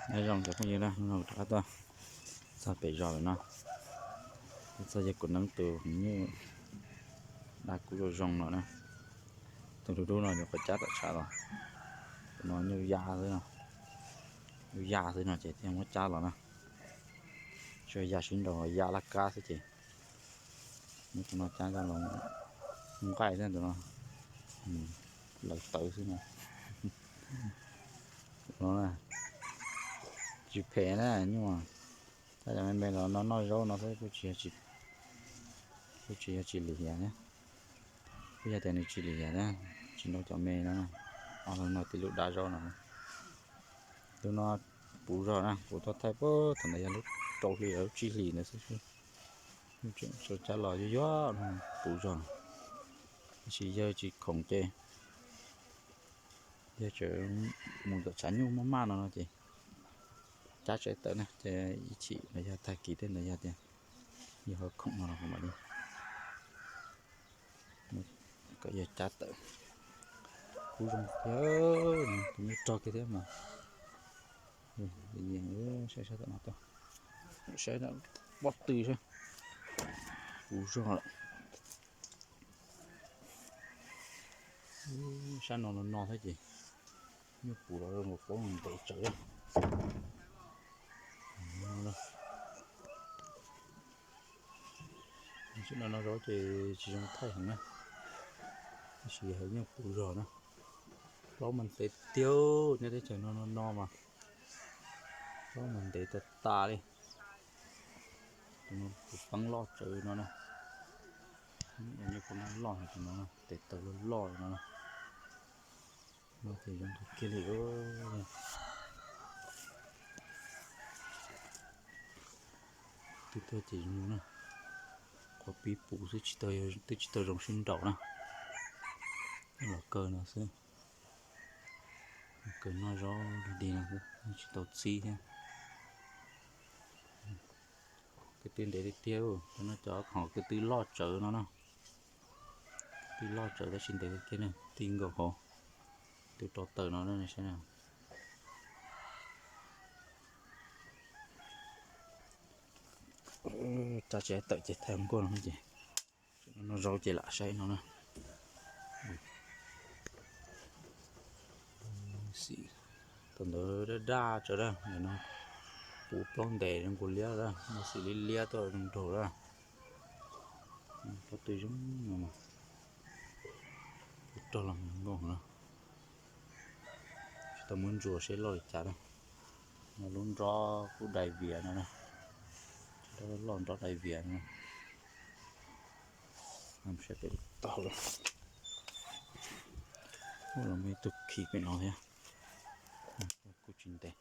Nyob zoo cov phooj ywg na, hnub no rov qab tuaj txog pem zos lawm no. Tuaj txog yawg Kuv Neeb tus nyuj dab kub zoo zoo no na. Tus dub dub no yog qhov cab tom tshav los. Tus no nyuj ya xwb no, nyuj ya xwb no ces thiaj muab cab los na. Tsis yog ya sib nraus, ya laj kab xwb ces muab tus no cab coj los nqaij xwb, tus no lawv tawv xwb no. Tus no tsis phem na, nyuj, tab cov me me los no noj zaub no xwb, kuj tsis yog tsis lim hiam na. Kuj yog tias nws tsis lim hiam na, tsis nrau cov me no. Ob lub no tib lub dab zaub no. Lub no puv zog na, kuv tuaj thaij puag thaum ntawd yog lub rau hli los lub tsib hlis ntawd xwb. Tseem sawv cab los yuag yuag puv zog, tab sis yawg tsis khoom ces yawg tseem mus tom tshav nyuj maj maj no no ces cab tsev tawm na, ces ib chim los yog tag kis tej ntawd yog tias yawg ho khoom no los mam li kom yawg cab tawm. Kub zoo thiab, tus nyuj rog kiag thiab mas. Saib sab tom no, saib pob tw saib, puv zog lawm. Sab no no no thiab ces nyuj puv los zoo nkaus pob ntev tsawv. Sab no no zaub ces tsis zoo thaij heev na, tab sis yog nyuj puv zog na. Plaub mas ntev tiag, nyob teb chaws no no no mas plaub mas ntev tas tas li. Tus no tus peeb loj tsawv no na. Nyuj puv loj tus no, tes taw loj loj no na. No ces zoo kiag li. Twb tuaj ces zoo na, qhuav pib puv xwb, twb tsis tau zoo sib nraus na. Los kaw no xwb, kaw noj zaub dig no xwb, tsis tau txib thiab. Kwv tij ntev tiag tiag, no cov khoom kwv tij loj tsawv no na. Kwv tij loj tsawv tab sis ntev tiag tiag na, tij nkaus hauv tus rau taws no na saib na. Tsa tsev tawm ces thaij nkuaj no ces, no zaub ces lam saib no na. Xim tau ntawd daj daj tsawv daj, no puv plaub ntes zoo nkaus liab daj, no xim liab liab tuaj zoo nraug daj. Pob tw zoo no, kuv rog los nkoog na. Tsis tau muab ntsuas seb loj li cas na. No lub nrob kuj dai vias no na. Nrob loj nrob dai vias no. Saib pem lub tog lawm. Ua los muaj ib tug khi pem no thiab. Kuj tsis ntev.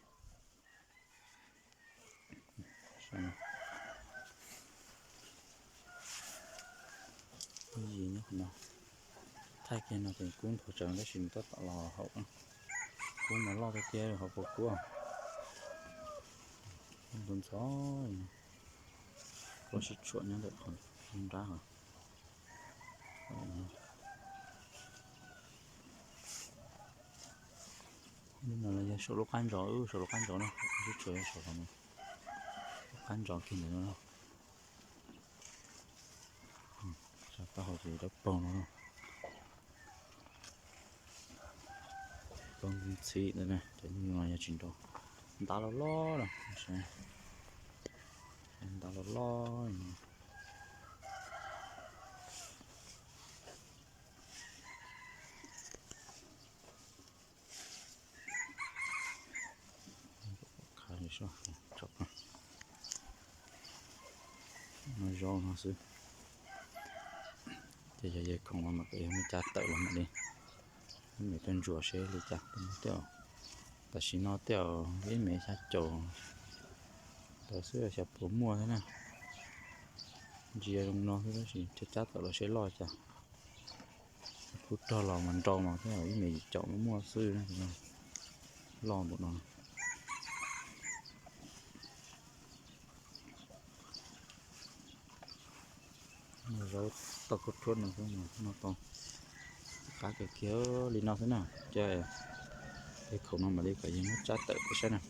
Yim nyob qhov no, thaij kiag no ces kub ntxhov tsawv tab sis nws tab tom los haum. Kub mas loj tiag tiag, hauv paus kub, kub ntxhov ntxhov. Kub sib tshuam nyob ntawm qhov nrab hov. Lub no los yog saum lub qab ntsov, saum lub qab ntsov no, kub sib tshuam yog saum no, lub qab ntsov kiag ntawm no. Saum taub hau ces dawb paug no. Paug ntxhib ntawd na, cov nyuj no yog tsis nrau. Ntab loj loj na, ntab loj loj. Khav li soj, no zaub no xwb. Ces yog yawg khoom no mas yog muab cab tawm los mam li, ib me tuaj ntsuas seb li cas. Tam sim no tej zaum ib me xya caum ntawd xwb, xyov puas muaj thiab na. Ntsia zoo no xwb tab sis cab cab tawm los seb loj cas. Kuv rog los mas nrau mas tej zaum ib me yim caum muaj xwb, loj npaum no. Zaub tau khaub rhuab no xwb, noj tau qab kiag kiag li no xwb na. Ces yawg khoom no mam li kom yawg muab cab tawm peb saib na.